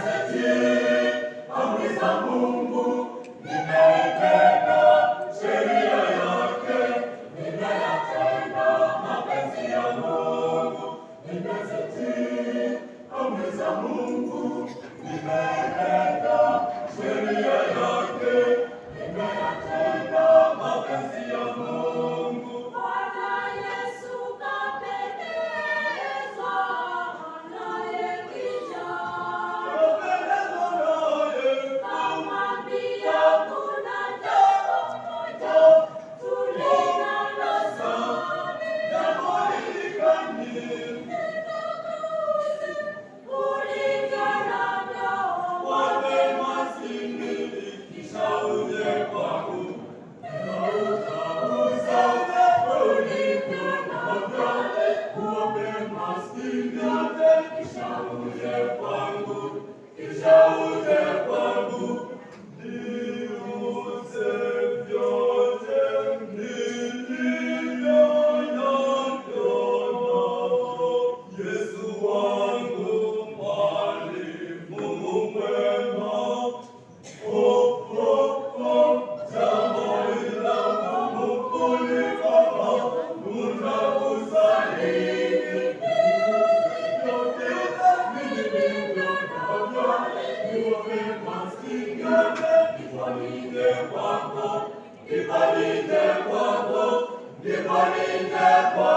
Nimezitii amri za Mungu, nimeipenda sheria yake, nimeyatenda mapenzi ya Mungu. Nimezitii amri za Mungu, nimeipenda sheria yake, nimeyatenda mapenzi ya Mungu. Bwana Yesu kapendezwa naye kijana, Kapendezwa naye, kamwambia kuna jambo moja tulinalosali, jambo hili gani? Ulivyo navyo Wape maskini, kisha uje kwangu. Ukauze ulivyo navyo, uwape maskini, kisha uje kwangu, kisha uje kwangu. Niuze vyote nilivyo navyo, Yesu wangu, mwalimu mwema. Oh, oh, oh, jambo hili la ngumu kulifahamu, nitakusaliti. Vyote nilivyo navyo, niwape maskini, ndipo nije kwako, ndipo nije kwako, ndipo nije kwako.